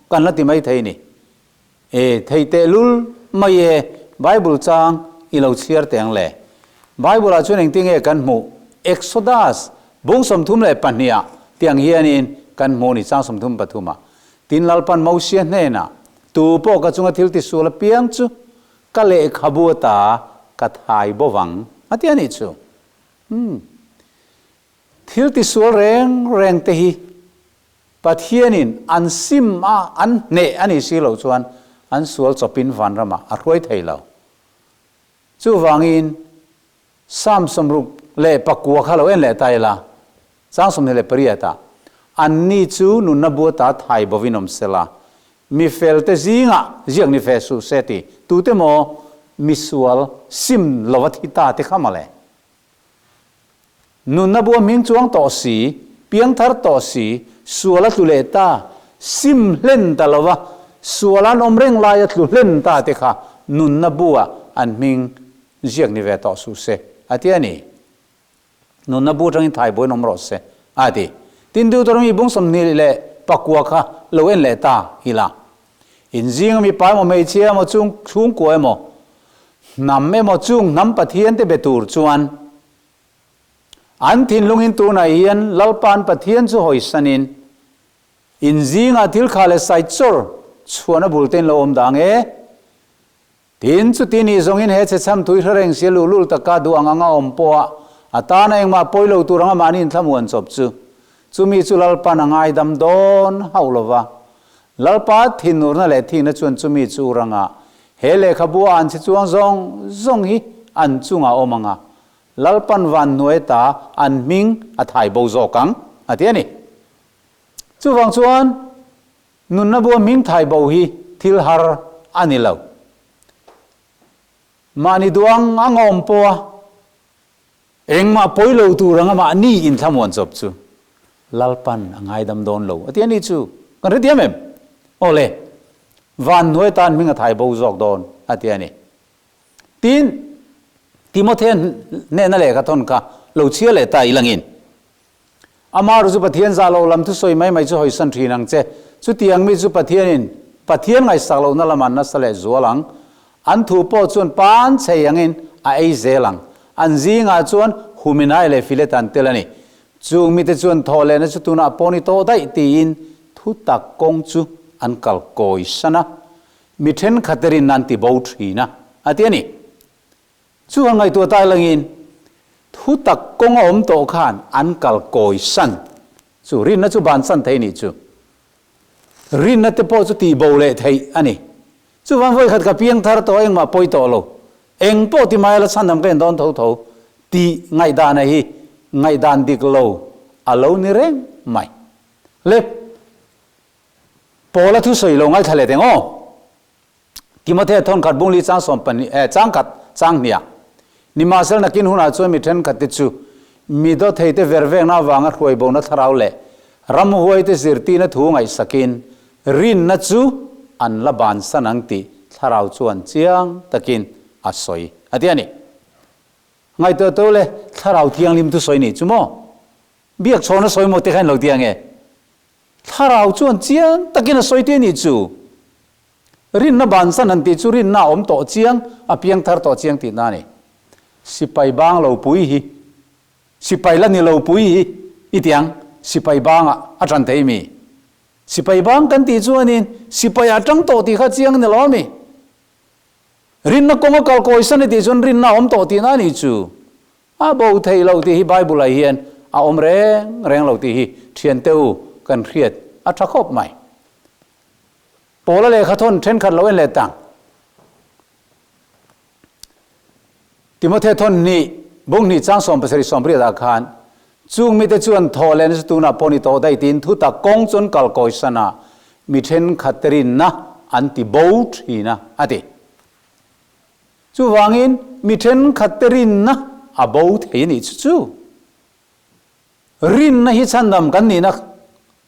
[SPEAKER 1] Kan la ti mai thei ni. E, thei tehlul mai e, Bible chang i lo chhiar teh ang le. Bible ah chuan engtin nge kan hmuh? Exodus bung 32 ah tiang hianin kan hmuh ni, chang 33 ah. Tin Lalpan Mosia hnenah, Tu pawh ka chunga thil tisual apiang chu ka lehkhabu ata ka thai bo vang, a ti a nih chu. Umm. Thil tisual reng reng te hi Pathianin an sim a, an hneh a nih si loh chuan an sual chawpin vanramah a hruai thei lo. Chuvangin Psalm 69 kha lo en leh ta ila, chang 28 ah, Anni chu nunna buata thai bovin awm sela, mi felte zingah ziak ni fe suh se ti tute maw misual sim lova thi ta te kha mawle. Nunna bu a hming chuang tawh si, piangthar tawh si, sual a tlu leh ta, sim hlen ta lova, sual an awm reng laia tlu hlen ta te kha nunna bu ah an hming ziak ni ve tawh suh se, a ti a ni. Nunna bu atangin thaibuain awm rawh se, a ti. Tin, Deuteronomy bung 29 kha lo en leh ta ila. Inzing ami pa emaw hmeichhia emaw chung chhungkua emaw hnam emaw chung hnam Pathian te be tur chuan an thinlungin tunah hian Lalpa'n Pathian chu hawisanin inzingah thil kha leh sai chawr chhuahna bul te in lo awm dang e. Tin, chuti nih zawngin he chhechham tui hre reng sia luhlul taka duh ang anga awm pawha a tana engmah pawi lo tur anga mahni inthlamuan chawp chu chumi chu Lalpa'n a ngaidam dawn hauh lo va. Lalpa thinurna leh thihna chuan chumi chu u ranga he lehkhabu a an chhe chuang zawng zawng hi an chungah awm anga Lalpa'n van hnuai ta an hming a thai bo zawk ang, a ti a ni. Chuvang chuan Nunna bua hming thai bo hi thil har a ni lo. Mahni duang a ngawm pawha engmah pawi lo tur anga mahni inthlamuan chawp chu Lalpan a ngaidam dawn lo a ti a ni chu. Kan hrethiam em? Aw le, van hnuai tan hming a thai bo zawk dawn a ti a ni. Tin, Timothea hnena lehkha thawn kha lo chhia leh ta ilangin. Amah ru chu Pathian zah loh lam thusawi mai mai chu hawisan thin ang che. Chutiang mi chu Pathianin Pathian ngaihsak lohna lamah nasa leh zual ang. An thu pawh chuan pan chei angin a ei zel ang. An zingah chuan Huminai leh Filet an tel a ni. Chung mite chuan thawh lehna chu tunah pawh ni tawh daih tiin thu tak kawng chu an kal kawi san a. Mi thenkhat rin an ti bo thin a, a ti a ni. Chu han ngaihtuah tai langin thu tak kawng a awm tawh khan an kal kawi san chu rinna chu ban san thei nih chu. Rinna te pawh chu tih bo leh theih a ni. Chuvang vawi khat ka piang thar tawh a engmah pawi tawh lo. Eng pawh ti mai la chhandam ka en dawn tho tho tih ngaihdana hi ngaihdan dik lo a lo ni reng mai. Le Paula thusawi lo ngaithla leh teng aw. Timothea thawnkhat bungli chang 12 eh changkhat chang hniah Nimahsela nakin hunah chuan mi thenkhatte chu mi dawtheite vervekna avanga hruaibona thlarau leh ramhuaite zirtirna thu ngaihsakin rinna chu an la bansan ang tih thlarau chuan chiang takin a sawi a ti a ni. Ngaihtuah tawh le, thlarau thianghlim thu sawi nih chu maw? Biak chhawna sawi maw te kha in lo ti ang e? Thlarau chuan chiang takin a sawi tih a nih chu. Rinna bansan han tih chu rinna a awm tawh chiang, a piang thar tawh chiang tihna a ni. Sipai bang lo pui hi, sipai la ni lo pui hi i ti ang, sipai bangah a tan thei mi? Sipai bang kan tih chuanin sipai a tang tawh tih kha chiang a ni lo a mi? Rinna kawnga kal kawisan i tih chuan rinna a awm tawh tihna a nih chu. A bo thei lo tih hi Bible-ah hian a awm reng reng lo tih hi thiante u kan hriat a tha khawp mai. Paula lehkha thawn thenkhat lo en leh tang. Timothea thawn hnih, bung hnih chang 70 80 ah khan, Chung mite chuan thaw leh nasa tunah pawh ni tawh daih tiin thutak kawng chuan kal kawisan a, mi thenkhat te rinna an ti bo thin a, a ti. Chuvangin mi thenkhat te rinna a bo thei a nih chu chu. Rinna hi chhandam kan nihna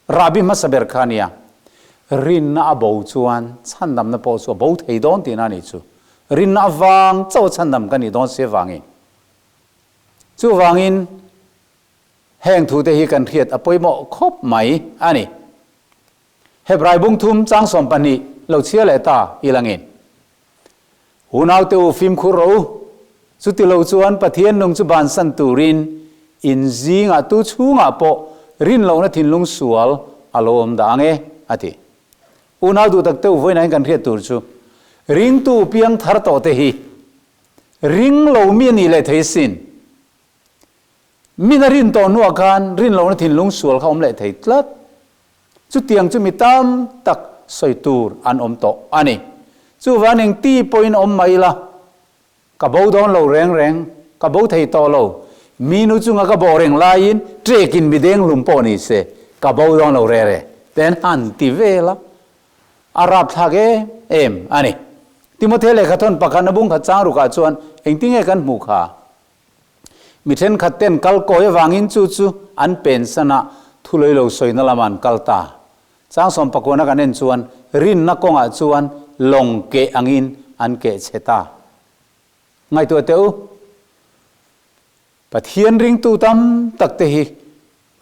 [SPEAKER 1] rahbi hmasa ber kha a nia. Rinna a bo chuan chhandamna pawh chu a bo thei dawn tihna a nih chu. Rinna avang chauh a chhandam kan nih dawn si avangin. Chuvangin heng thute hi kan hriat a pawimawh khawp mai a ni. Hebrai bung thum chang 12 lo chhia leh ta i langin. Unaute u fimkhur rawh u, chuti lo chuan Pathian nung chu bansan turin in zingah tu chhungah pawh rinlohna thinlung sual a lo awm dah ang e, a ti. Unau duh takte u vawiin ah hian kan hriat tur chu ringtu piang thar tawh te hi ring lo mi a nih leh thei sin. Min a rin tawh hnuah khan rinlohna thinlung sual kha awm leh thei tlat. Chutiang chu mi tam tak sawi tur an awm tawh a ni. Chuvan eng ti pawhin awm mai ila, ka bo dawn lo reng reng, ka bo thei tawh lo. Mi nu chunga ka bawh reng laiin ṭekin mi deng hlum pawh ni se, ka bo dawn lo re re, ten han ti vel a. A rapthlak em em a ni. Timothea lehkhathawn pakhatna bung khat chang rukah chuan engtinge kan hmuh kha? Mi thenkhat ten kal kawi avangin chu chu an pensan a, thulei lo sawina lamah an kal ta. Chang 19 kan en chuan rinna kawngah chuan lawng keh angin an keh chhe ta. Ngaihtuah teh u, Pathian ringtu tam tak te hi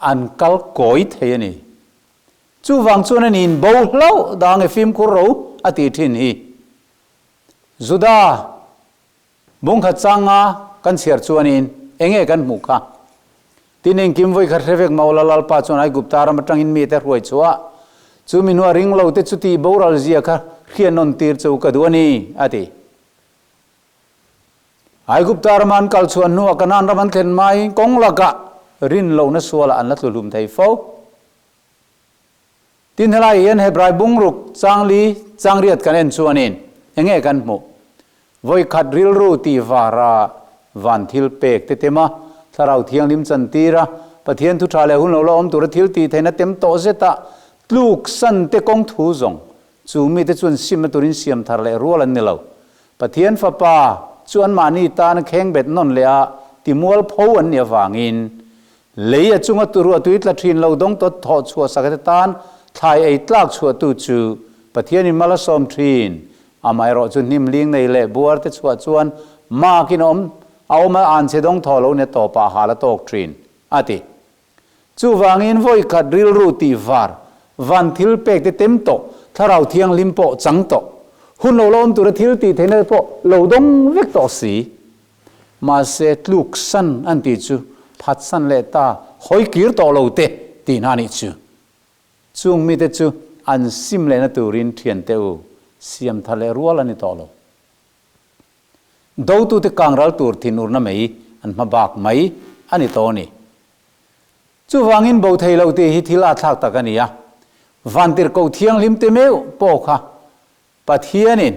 [SPEAKER 1] an kal kawi thei a ni. Chuvang chuan a niin bo hlauh dang e fimkhur ro a tih thin hi. Juda Bungkhat changa kan chhiar chuanin enge kan hmuh kha? Tin engkim vawi khat hre vek Maula Lalpa chuan Aigupta ram atangin mite hruai chhuah chu mi hnua ring lo te chuti boral zia kha hriatnawn tir chu ka duh a ni, a ti. Aigupta rama an kal chhuan hnuah Kanaan ram an thlen hmain kawng lakah rin lohna sualah an la tluhlum thei fo. Tin helai hian Hebrai bungruk changli changriat kan en chuanin enge kan hmuh? Vawi khat rilru tih vara van thil pek te tema Thlarau Thianghlim chantir a, Pathian thu tha leh hun lo la awm tura thil tih theihna tem tawh zeta tluk san te kawng thu zawng chu mite chuan simna turin siam thar leh rual an ni lo. Pathian Fapa chu anmahni tana khengbet nawn leh a timual pho an nih avangin Lei a chunga turu a tui tla thin lo dawng tawt thawh chhuah sak te tan thlai ei tlak chhuahtu chu Pathianin mal a sawm thin. Amaherawh chu hnim ling nei leh buar te chhuah chuan makin a awm a awm a anchhe dawng thaw lo nia tawpah hal a tawk thin, a ti. Chuvangin vawi khat rilru tih var van thil pek te tem tawh, thlarau thianghlim pawh chang tawh, hun lo la awm tura thil tih theihna te pawh lo dawng vek tawh si. Mahse, tluksan an tih chu phatsan leh ta hawi kir tawh lo te tih hna nih chu. Chung mite chu an sim lehna turin thiante u siam thar leh rual a ni tawh lo. Dotute kangral tur thinurna mai an hma bak mai a ni tawh a ni. Chuvangin bo thei lo tih hi thil a thlak tak a ni a. Vantirhkoh thianghlim te meuh pawh kha. Pathianin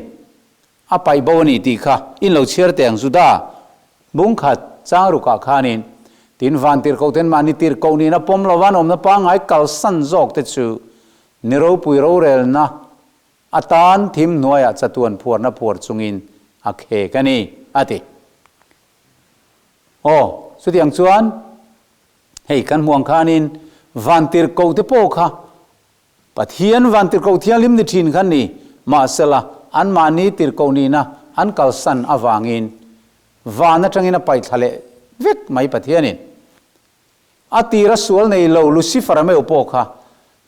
[SPEAKER 1] a paih bo a ni tih kha in lo chhiar teh ang Juda bung khat chang rukah khanin tin vantirhkohten mahni tirhkoh nihna pawm lova an awmna pangngai kalsan zawk te chu ni ropui rorelna atan thim hnuaiah chatuan phuarna phuar chungin a khek a ni a ti. Aw, chutiang chuan hei kan hmuh ang khanin vantirhkohte pawh kha Pathian vantirhkoh thianghlim ni thin kha ni, mahsela anmahni tirhkoh nihna an kalsan avangin van atangin a paihthla leh vek mai Pathianin. A tira sual nei lo Lucifer-a meuh pawh kha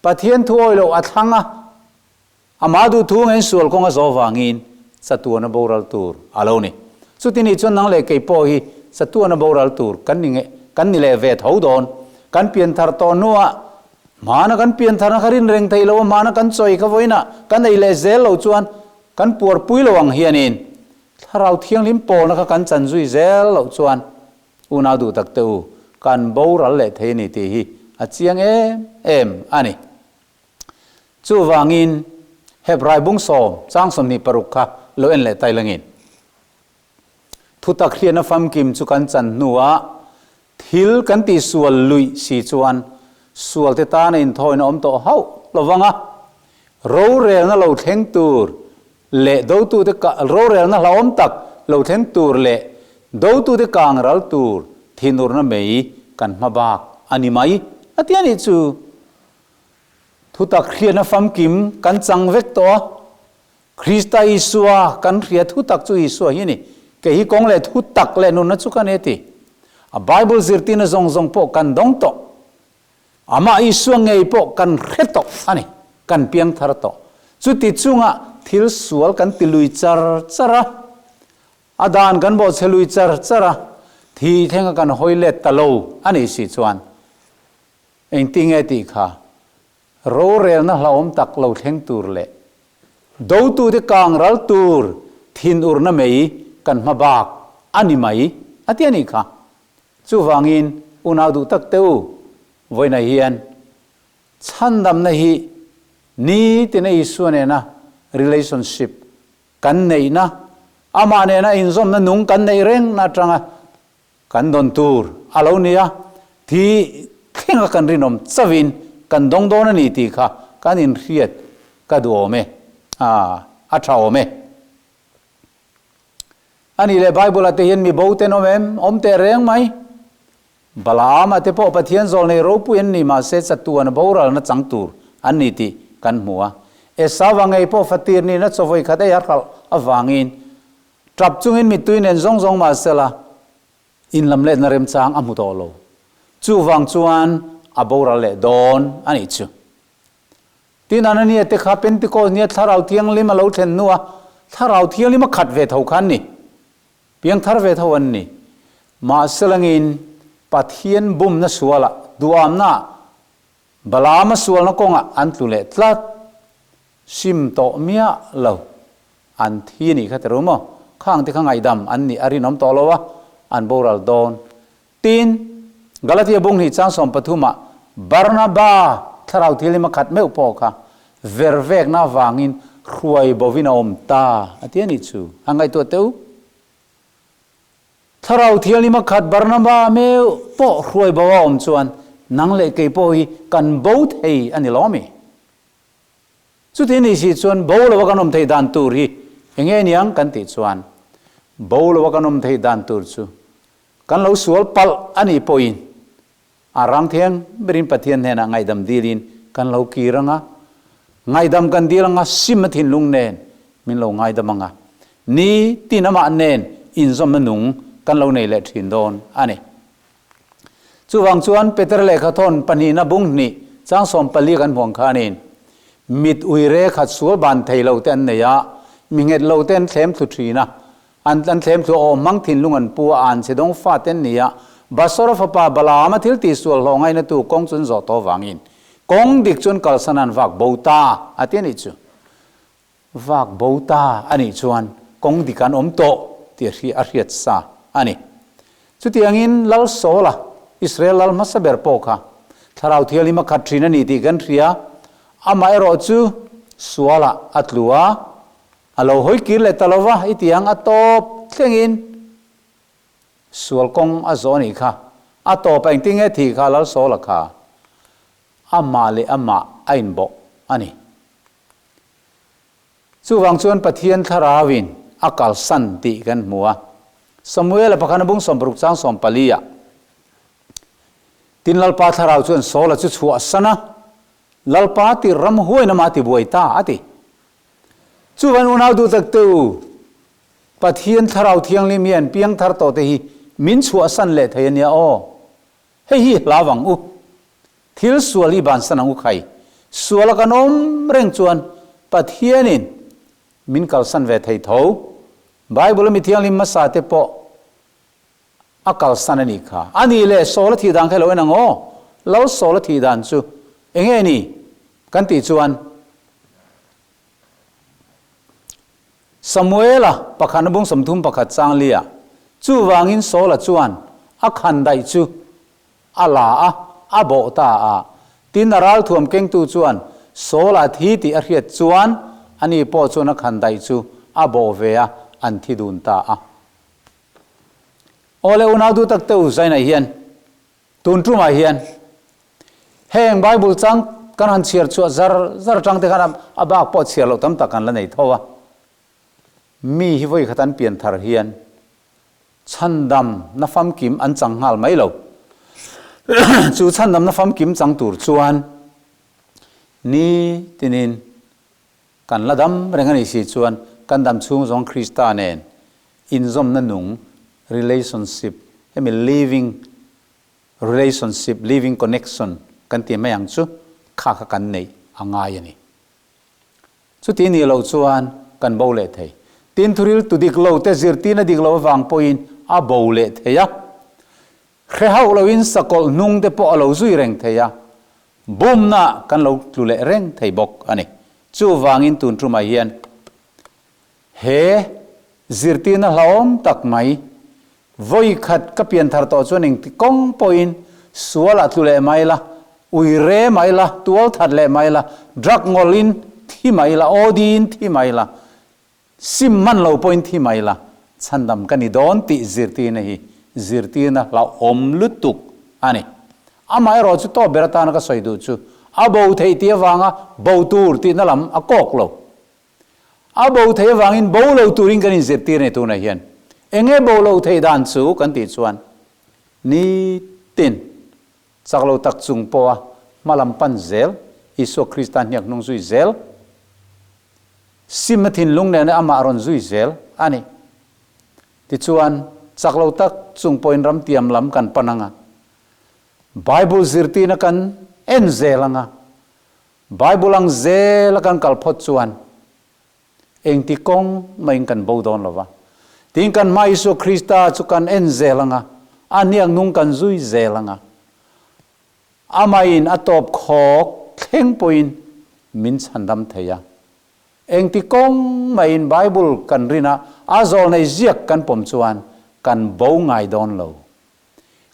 [SPEAKER 1] Pathian thu awih loh a thlang a, amah duhthu ngeiin sual kawng a zawh avangin chatuana boral tur a lo ni. Chuti nih chuan nang leh kei pawh hi chatuana boral tur kan ni kan ni leh ve tho dawn. Kan pianthar tawh hnuah Hmana kan piantharna kha rin reng thei lo a, hmana kan chawi kha vawiinah kan ei leh zel lo chuan kan puarpui lo ang hianin Thlarau Thianghlim pawlna kha kan chan zui zel loh chuan unau duh tak te u, kan boral leh thei a ni tih hi a chiang em em a ni. Chuvangin Hebrai bung sawm chang 26 kha lo en leh tai langin thutak hriatna famkim chu kan chan hnuah Thil kan tih sual luih si chuan sualte tana inthawina awm tawh hauh lo vang a, rorelna lo thleng tur leh dotute rorelna hlauhawm tak lo thleng tur leh dotute kang ral tur thinurna mei kan hma bak a ni mai a ti a nih chu. Thutak hriatna famkim kan chang vek tawh a, Krista Isua kan hria thutak chu Isua hi a ni. Kei hi kawng leh thutak leh nunna chu ka ni a ti. A Bible zirtirna zawng zawng pawh kan dawng tawh. Amah Isua ngei pawh kan hre tawh a ni. Kan piang thar tawh. Chuti chunga thil sual kan ti lui char char a, a dan kan bawhchhe lui char char a, thi thlenga kan hawi let ta lo a nih si chuan engtinge tih kha Rorelna hlauhawm tak lo thleng tur leh dotute kang ral tur thinurna mei kan hma bak a ni mai a ti a nih kha. Chuvangin unau duh tak te u, vawiinah hian chhandamna hi nitina Isua nena relationship kan neihna, amah nena inzawmna nung kan neih rengna atanga Kan dawn tur a lo ni a, thi thlenga kan rinawm chauhin kan dawng dawn a ni tih kha kan inhriat ka duh awm e, a tha awm e. A nih leh Bible-ah te hian mi bo ten awm em? Awm teh reng mai. Balaam-a te pawh Pathian zawl nei ropui an ni mahse chatuan a boralna chang tur an ni tih kan hmu a. Esau-a ngei pawh fatir nihna chawvawi khat ei a hralh avangin Tap chungin mittui nen zawng zawng mah sela, inlam letna remchang a hmu tawh lo. Chuvang chuan a boral leh dawn a nih chu. Tin, Anania te kha Pentecost nia Thlarau Thianghlim a lo thlen hnua Thlarau Thianghlim a khat ve tho kha an ni. Piangthar ve tho an ni. Mahselangin Pathian bumna sualah, duamnaah, Balaama sualna kawngah an tlu leh tlat. Sim tawh miah lo. An thi a nih kha ti ru maw? Khang te kha ngaihdam an nih a rinawm tawh lo a, an boral dawn. Tin, Galatia bung hnih chang 13 ah Barnaba thlarau thianghlim a khat meuh pawh kha vervekna avangin hruai bovin a awm ta a ti a nih chu. A ngaihtuah teh u. Thlarau thianghlim a khat Barnaba meuh pawh hruai bo a awm chuan nang leh kei pawh hi kan bo thei a ni lawmi? Chuti ni si chuan bo lova kan awm theih dan tur hi eng nge niang kan tih chuan bo lova kan awm theih dan tur chu kan lo sual palh a nih pawhin a rang thiang berin Pathian hnenah ngaihdam dilin kan lo kir ang a, ngaihdam kan dil ang a, sim a thinlung nen min lo ngaidam ang a, ni tin amah nen inzawmna nung kan lo nei leh thin dawn a ni. Chuvang chuan Peter lehkhathawn pahnihna bung hnih chang 14 kan hmuang khanin mit uire khat sual ban thei lo te an nei a, mi nghet lo te an thlem thlu thin a, an an thlem thlu a awm hmang thinlung an pu a, an chhe dawng fa te an ni a, Basora fapa Balaama thil tih sual hlawh ngainatu kawng chu an zawh tawh vangin kawng dik chu an kalsan an vak bo ta a ti a nih chu. Vak bo ta a nih chuan kawng dik an awm tawh tih a hriat sa a ni. Chutiangin Lal Saula, Israel lal hmasa ber pawh kha Thlarau Thianghlim a khat thin a ni tih kan hria. Amaherawhchu sualah a tlu a, A lo hawi kir leh ta lo va, i ti ang, a tawp thlengin sual kawng a zawh a nih kha. A tawp a engtin nge thih kha Lalsawla kha amah leh amah a inbawh a ni. Chuvang chuan Pathian Thlarauin a kalsan tih kan hmu a. Samuela pakhat a bung 60 chang 14 ah, Tin Lalpa Thlarau chuan Saula chu chhuahsan a, Lalpa tir ram huain amah ti buai ta, a ti. Chuvan unau duh tak te u, Pathian Thlarau Thianghlim hian piangthar tawh te hi min chhuahsan leh thei a nia aw. Hei hi hlau ang u. Thil sual hi bansan ang u khai. Sual a kan awm reng chuan Pathianin min kalsan ve thei tho. Bible a mi thianghlim hmasa te pawh a kalsan a nih kha. A nih leh Saul a thih dan kha i lo en ang aw. Lal Saul a thih dan chu enge ni kan tih chuan Samuela pakhatna bung 31 chang lia chuvangin Saula chuan a khandaih chu a la a, a bawh ta a. Tin, a ralthuam kengtu chuan Saula thi tih a hriat chuan ani pawh chuan a khandaih chu a bawh ve a, an thi dun ta a. Aw le unau duh tak te u Zainah hian tun tumah hian heng Bible chang kan han chhiar chhuah zar zar atang te khan a bak pawh chhiar loh tam tak kan la nei tho a. Mi hi vawi khat an pian thar hian chhandam na famkim an chang nghal mai lo. Chu chhandam na famkim chang tur chuan ni tinin Kan la dam reng a nih si chuan kan dam chhung zawng Krista nen inzawmna nung, relationship, hemi living relationship, living connection kan ti mai ang chu kha kha kan neih a ngai a ni. Chuti nih loh chuan kan bo leh thei. Tin thuril tu dik lo te zirtirna dik lo avang pawhin a bo leh thei a. Hre hauh loin sakawlh hnung te pawh a lo zui reng thei a, bumna kan lo tlu leh reng thei bawk a ni. Chuvangin tun tumah hian he zirtirna hlauhawm tak mai, vawi khat ka pian thar tawh chuan engti kawng pawhin sual ah tlu leh mai la, ui re mai la, tual that leh mai la, drug ngawlhin thi mai la, OD in thi mai la, Sim hman lo pawhin thi mai la, chhandam ka ni dawn tih zirtirna hi zirtirna hlauhawm lutuk a ni. Amaherawh chu tawp ber atana ka sawi duh chu a bo theih tih avanga bo tur tihna lam a kawk lo. A bo theih avangin bo lo turin kan inzirtir a ni tunah hian. Enge bo lo theih dan chu kan tih chuan nitin chak lo tak chung pawha hma lam pan zel, Isua Krista hniak hnung zui zel, Sim a thinlung nena amah rawn zui zel a ni. Tichuan, chak lo tak chung pawhin ramtiam lam kan pan ang a, Bible zirtirna kan en zel ang a, Bible ang zela kan kal phawt chuan engti kawng mahin kan bo dawn lo va. Tin, kan hma Isua Krista chu kan en zel ang a, a hniak nung kan zui zel ang a, Amahin a tawp khawk thleng pawhin min chhandam thei a. Engti kawng mahin Bible kan rin a, a zawlnei ziak kan pawm chuan kan bo ngai dawn lo.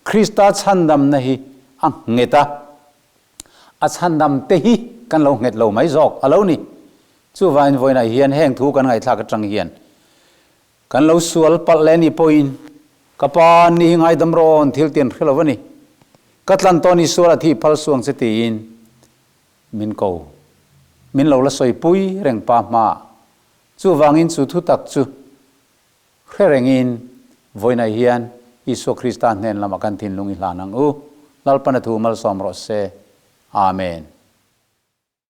[SPEAKER 1] Krista chhandamna hi a nghet a, a chhandam te hi kan lo nghet lo mai zawk a lo ni. Chuvangin vawiinah hian heng thu kan ngaihthlak atang hian Kan lo sual palh leh ni pawhin ka pa ni hi ngaidam rawn thil tian hre lo a ni. Ka tlan tawh ni sual a thih phal suang che tiin min ko. Min lo la sawipui reng pa hmaah. Chuvangin chu thutak chu hre rengin vawiinah hian Isua Krista hnen lamah kan thinlung i hlan ang u. Lalpana thu malsawm rawh se. Amen.